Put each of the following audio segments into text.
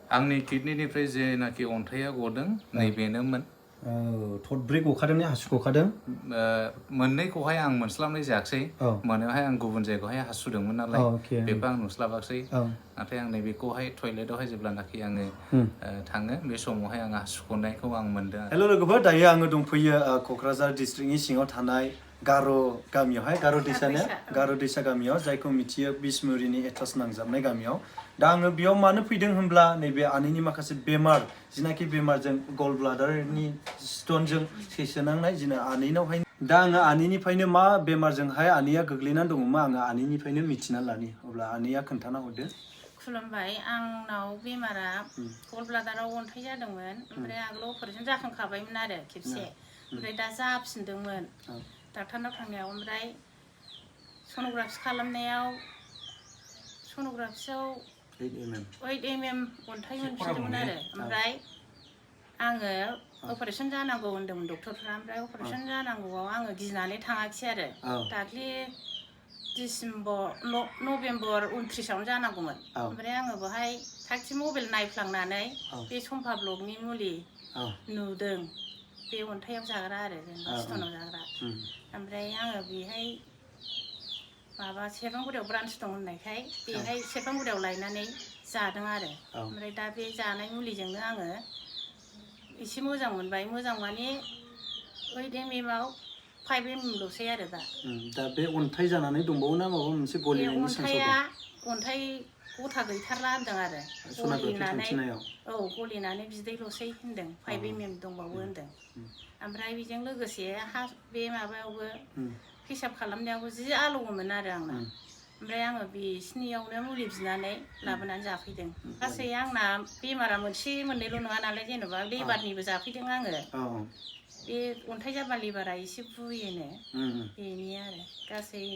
आंनि किडनिनिफ्राय जेनाखि अन्थाइया गदों नैबेनोमोन थरब्रै गखादों ने हासु गखादों मोननैखौहाय आं मोनस्लाबनाय जायाखै मोनावहाय आं गुबुन जायगायावहाय हासुदोंमोन नालाय बेखौ आं नुस्लाबाखै नाथाय आं नैबेखौहाय टयलेटआवहाय जेब्लानाखि आङो थाङो बे समावहाय आं हासुख'नायखौ आं मोनदों हेल' लोगोफोर दायो आङो दंफैयो क'क्राझार डिस्ट्रिक्टनि सिङाव थानाय गार' गामियावहाय गार' दैसा गामियाव जायखौ मिथियो बिसमुरिनि एटाच नांजाबनाय गामियाव दा आङो बेयाव मानो फैदों होनब्ला नैबे आनैनि माखासे बेमार जिनाखि बेमारजों गल ब्लाडारनि स्टनजों सैसोनांनाय जोंना आनैनावहाय दा आङो आनैनिफ्रायनो मा बेमारजोंहाय आनैया गोग्लैनानै दङमोन आङो आनैनिफ्रायनो मिथिना लानि अब्ला आनैया खोन्थाना हरदो खुलुमबाय आंनाव बेमारा गल ब्लाडाराव अन्थाइ जादोंमोन ओमफ्राय आगोलाव अपारेसन जाखांखाबायमोन आरो खेबसे ओमफ्राय दा जाफिनदोंमोन डाक्टारनाव थांनायाव ओमफ्राय सन'ग्राफि खालामनायाव सन'ग्राफियाव 8 mm अन्थाइ मोनफिनदोंमोन आरो ओमफ्राय आङो अपारेसन जानांगौ होन्दोंमोन डक्टरफ्रा ओमफ्राय अपारेसन जानांगौआव आङो गिनानै थाङाखिसै आरो दाख्लि नभेम्बर 29आवनो जानांगौमोन ओमफ्राय आङो बेहाय थागथि मबाइल नायफ्लांनानै बे सम्फा ब्लकनि मुलि नुदों बे अन्थाइयाव जाग्रा आरो जेनेबा स्टनाव जाग्रा ओमफ्राय आङो बेहाय माबा सेरफांगुरियाव ब्रान्स दं होननायखाय बेहाय सेरफांगुरियाव लायनानै जादों आरो ओमफ्राय दा बे जानाय मुलिजोंनो आङो एसे मोजां मोनबाय मोजां माने 8 mm आव 5 mm ल'सै आरो दा बे अन्थाइ जानानै दंबावो ना माबा मोनसे गलिनायनि चान्स दं अन्थाइ गथा गैथारला होनदों आरो गलिनानै बिदैल'सै होनदों 5 mm दंबावो होनदों ओमफ्राय बेजों लोगोसे बे माबायावबो हिसाब खालामनायावबो जि आलौवोमोन आरो आंना ओमफ्राय आङो बिसिनियावनो मुलि बिनानै लाबोनानै जाफैदों गासै आंना बेमारा मोनसे मोननैल' नङा नालाय जेनेबा लेबारनिबो जाफैदों आङो बे अन्थाइ जाबा लिभारा एसे बुयोनो बेनि आरो गासै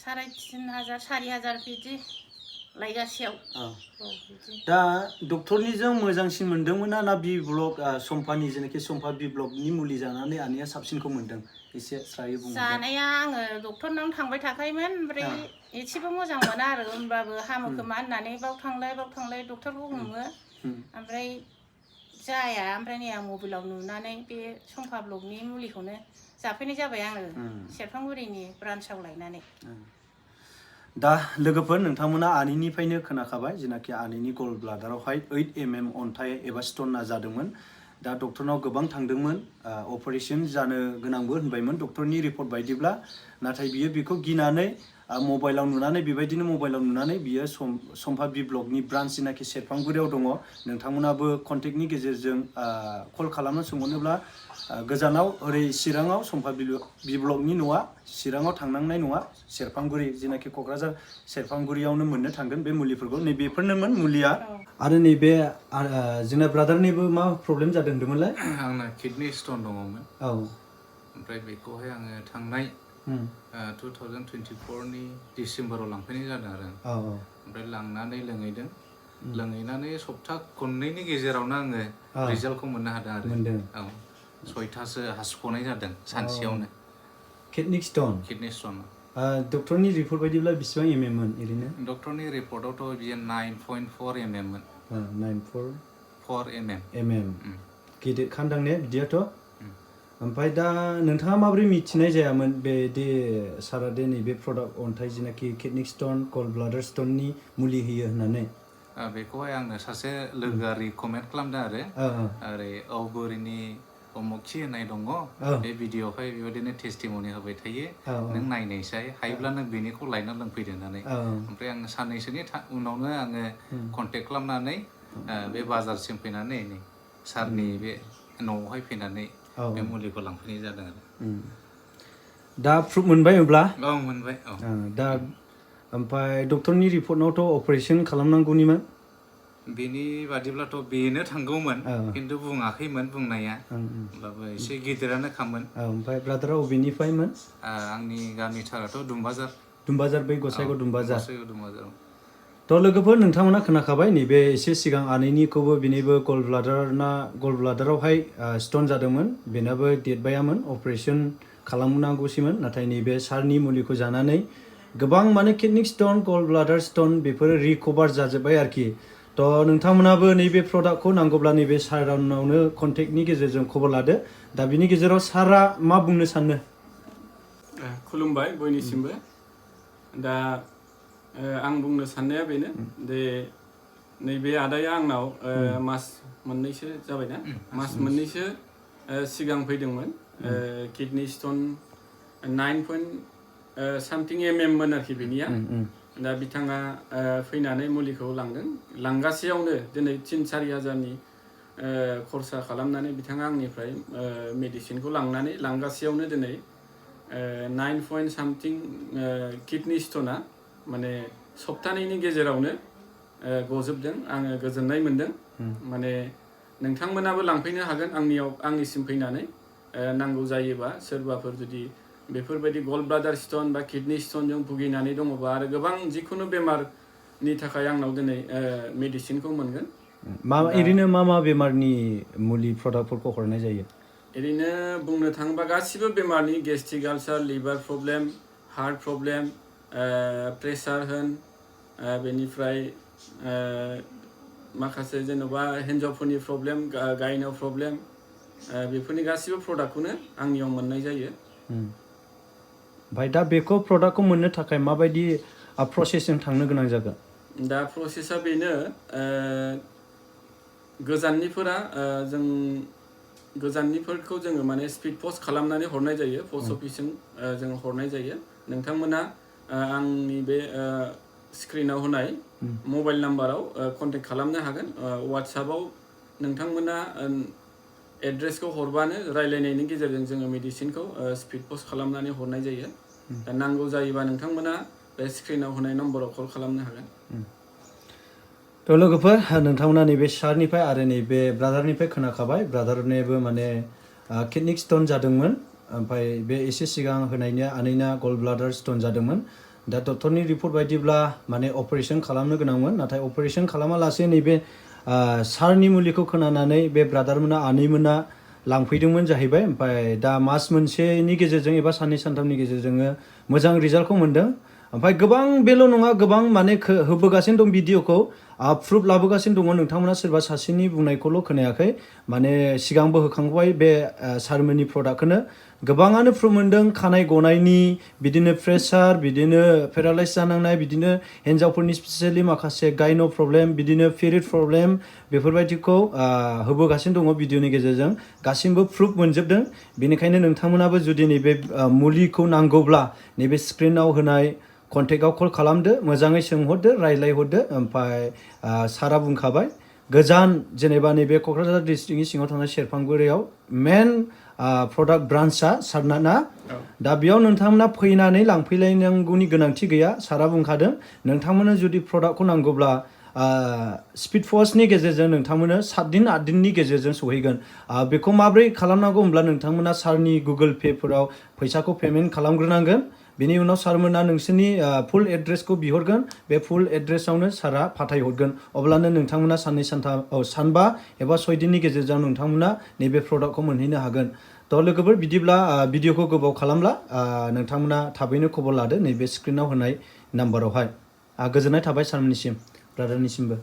3,500 4,000 बिदि लायगासेयाव दा डक्टरनिजों मोजांसिन मोनदोंमोन ना बि ब्लक सम्फानि जेनाखि सम्फा बि ब्लकनि मुलि जानानै आनैया साबसिनखौ मोनदों एसे स्रायै बुंदो जानाया आङो डक्टरनाव थांबाय थाखायोमोन ओमफ्राय एसेबो मोजां मोना आरो होनबाबो हामो खोमा होननानै बाव थांलाय डक्टरखौ हमो ओमफ्राय जाया ओमफ्राय नै आं मबाइलाव नुनानै बे सम्फा ब्लकनि मुलिखौनो जाफैनाय जाबाय आङो सेरफांगुरिनि ब्रान्सआव लायनानै दा लोगोफोर नोंथांमोना आनैनिफ्रायनो खोनाखाबाय जेनाखि आनैनि गल ब्लाडारावहाय 8 mm अन्थाइ एबा स्टना जादोंमोन दा डक्टरनाव गोबां थांदोंमोन अपारेसन जानो गोनांबो होनबायमोन डक्टरनि रिपर्ट बायदिब्ला नाथाय बियो बेखौ गिनानै मबाइलाव नुनानै बियो सम्फा बि ब्लकनि ब्रान्च जेनाखि सेरफांगुरियाव दङ नोंथांमोनाबो कन्टेक्टनि गेजेरजों कल खालामनो सोंहरनोब्ला गोजानाव ओरै चिराङाव सम्फा बि ब्लकनि न'आ चिराङाव थांनांनाय नङा सेरफांगुरि जेनाखि क'क्राझार सेरफांगुरियावनो मोननो थांगोन बे मुलिफोरखौ नैबेफोरनोमोन मुलिया आरो नैबे जोंना ब्रादारनिबो मा प्रब्लेम जादों होनदोंमोनलाय आंना किडनि स्टन दङमोन ओमफ्राय बेखौहाय आङो थांनाय 2024 नि डिसेम्बराव लांफैनाय जादों आरो ओमफ्राय लांनानै लोंहैनानै सप्ता खननैनि गेजेरावनो आङो रिजाल्टखौ मोननो हादों आरो 6थासो हासुख'नाय जादों सानसेयावनो किडनि स्टन डक्टरनि रिपर्ट बायदिब्ला बेसेबां mm मोन ओरैनो डक्टरनि रिपर्टआवथ' बियो 9.4 mm मोन 9.4 mm गिदिर खान्दां ने बिदियाथ' ओमफ्राय दा नोंथाङा माबोरै मिथिनाय जायामोन बेदि सारा दे नैबे प्रडाक्ट अन्थाइ जेनाखि किडनि स्टन गल ब्लाडार स्टननि मुलि होयो होननानै बेखौहाय आंनो सासे लोगोआ रिकमेन्ड खालामदों आरो ओरै औगुरिनि अमुखि होननाय दङ बे भिडिअ'आवहाय बेबायदिनो टेस्टिमनि होबाय थायो नों नायनायसाय हायोब्ला नों बेनिखौ लायना लोंफैदो होननानै ओमफ्राय आङो साननैसोनि उनावनो आङो कन्टेक्ट खालामनानै बे बाजारसिम फैनानै सारनि बे न'आवहाय फैनानै बे मुलिखौ लांफैनाय जादों आरो दा प्रुफ मोनबाय अब्ला मोनबाय दा ओमफ्राय डक्टरनि रिपर्टआवथ' अपारेसन खालामनांगौनिमोन बेनि बादिब्लाथ' बेनो थांगौमोन खिन्थु बुङाखैमोन बुंनाया होमब्लाबो एसे गिदिरानो खामोन ओमफ्राय ब्रादारा अबेनिफ्रायमोन आंनि गामिथाराथ' दुमबाजार बै गसाइगाव दुमबाजार थ' लोगोफोर नोंथांमोना खोनाखाबाय नैबे एसे सिगां आनैनिखौबो बिनिबो गल ब्लाडारावहाय स्टन जादोंमोन बेनाबो देरबायामोन अपारेसन खालामनांगौसैमोन नाथाय नैबे सारनि मुलिखौ जानानै गोबां माने किडनि स्टन गल ब्लाडार स्टन बेफोरो रिकभार जाजोब्बाय आरोखि थ' नोंथांमोनाबो नैबे प्रडाक्टखौ नांगौब्ला नैबे सारावनो कन्टेक्टनि गेजेरजों खबर लादो दा बिनि गेजेराव सारा मा बुंनो सानो खुलुमबाय बयनिसिमबो दा आं बुंनो साननाया बेनो दे नैबे आदाया आंनाव मास मोननैसो जाबायना मास मोननैसो सिगां फैदोंमोन किडनी स्टोन 9.something मोन आरोखि बिनिया दा बिथाङा फैनानै मुलिखौ लांगासेयावनो दिनै 3-4 हाजारनि खरसा खालामनानै बिथाङा आंनिफ्राय मेडिसिनखौ लांगासेयावनो दिनै 9.something किडनी स्टोना माने सप्तानैनि गेजेरावनो गजोबदों आङो गोजोननाय मोनदों माने नोंथांमोनाबो लांफैनो हागोन आंनिसिम फैनानै नांगौ जायोबा सोरबाफोर जुदि बेफोरबायदि गलब्लाडार स्टोन बा किडनी स्टोनजों भुगिनानै दङबा आरो गोबां जिखुनु बेमारनि थाखाय आंनाव दिनै मेडिसिनखौ मोनगोन ओरैनो मा बेमारनि मुलि प्रडाक्टफोरखौ हरनाय जायो ओरैनो बुंनो थाङोबा गासिबो बेमारनि गेस्ट्रिक आलसार liver problem heart problem pressure होन बेनिफ्राय माखासे जेन'बा हिन्जावफोरनि प्रब्लेम गायनाव प्रब्लेम बेफोरनि गासिबो प्रडाक्टखौनो आंनियाव मोननाय जायो ओमफ्राय दा बेखौ प्रडाक्टखौ मोननो थाखाय माबायदि प्रसेसजों थांनो गोनां जागोन दा प्रसेसा बेनो गोजाननिफोरखौ जोङो माने स्पिड पस्ट खालामनानै हरनाय जायो पस्ट अफिसजों जोङो हरनाय जायो नोंथांमोना आंनि बे स्क्रिनाव होनाय मबाइल नाम्बाराव कन्टेक्ट खालामनो हागोन वाट्सएपआव नोंथांमोना एड्रेसखौ हरबानो रायलायनायनि गेजेरजों जोङो मेडिसिनखौ स्पिड पस्ट खालामनानै हरनाय जायो दा नांगौ जायोबा नोंथांमोना बे स्क्रिनाव होनाय नम्बराव कल खालामनो हागोन थ' लोगोफोर नोंथांमोना नैबे सारनिफ्राय आरो नैबे ब्रादारनिफ्राय खोनाखाबाय ब्रादारनिबो माने किडनी स्टोन जादोंमोन ओमफ्राय बे एसे सिगां होनायनिया आनैना गल ब्लाडार स्टोन जादोंमोन दा डक्टरनि रिपर्ट बायदिब्ला माने अपारेशन खालामनो गोनांमोन नाथाय अपारेशन खालामालासे नैबे सारनि मुलिखौ खोनानानै बे ब्रादारमोना आनैमोना लांफैदोंमोन जाहैबाय ओमफ्राय दा मास मोनसेनि गेजेरजों एबा 2-3 गेजेरजों मोजां रिजाल्टखौ मोनदों ओमफ्राय गोबां बेल' नङा गोबां माने होबोगासिनो दं भिडिअखौ प्रुफ लाबोगासिनो दङ नोंथांमोना सोरबा सासेनि बुंनायखौल' खोनायाखै माने सिगांबो होखांबाय बे सारमोननि प्रडाक्टखौनो गोबाङानो प्रुफ मोनदों खानाय गनायनि बिदिनो प्रेसार बिदिनो पेरालाइस जानांनाय बिदिनो हिन्जावफोरनि स्पेसियेलि माखासे गायन' प्रब्लेम बिदिनो पिरियड प्रब्लेम बेफोरबायदिखौ होबोगासिनो दङ भिडिअनि गेजेरजों गासिबो प्रुफ मोनजोबदों बेनिखायनो नोंथांमोनाबो जुदि नैबे मुलिखौ नांगौब्ला नैबे स्क्रिनाव होनाय कन्टेक्टआव कल खालामदो मोजाङै सोंहरदो रायज्लायहरदो ओमफ्राय सारा बुंखाबाय गोजान जेनेबा नैबे क'क्राझार डिस्ट्रिक्टनि सिङाव थानाय सेरफांगुरियाव मेन प्रडाक्ट ब्रान्चआ सारना दा बेयाव नोंथांमोना फैनानै लांफैलायनांगौनि गोनांथि गैया सारा बुंखादों नोंथांमोना जुदि प्रडाक्टखौ नांगौब्ला स्पिड पस्टनि गेजेरजों नोंथांमोनो 7 दिन 8 दिननि गेजेरजों सहैगोन बेखौ माब्रै खालामनांगौ होमब्ला नोंथांमोना सारनि गुगल पेफोराव फैसाखौ पेमेन्ट खालामग्रोनांगोन बेनि उनाव सारमोना नोंसोरनि फुल एड्रेसखौ बिहरगोन बे फुल एड्रेसावनो सारा फाथायहरगोन अब्लानो नोंथांमोना सानबा एबा 6 दिननि गेजेरजों नोंथांमोना नैबे प्रडाक्टखौ मोनहैनो हागोन थ' लोगोफोर बिदिब्ला भिडिअखौ गोबाव खालामला नोंथांमोना थाबैनो खबर लादो नैबे स्क्रिनाव होनाय नाम्बारावहाय गोजोननाय थाबाय सारमोननिसिम ब्रादारनिसिमबो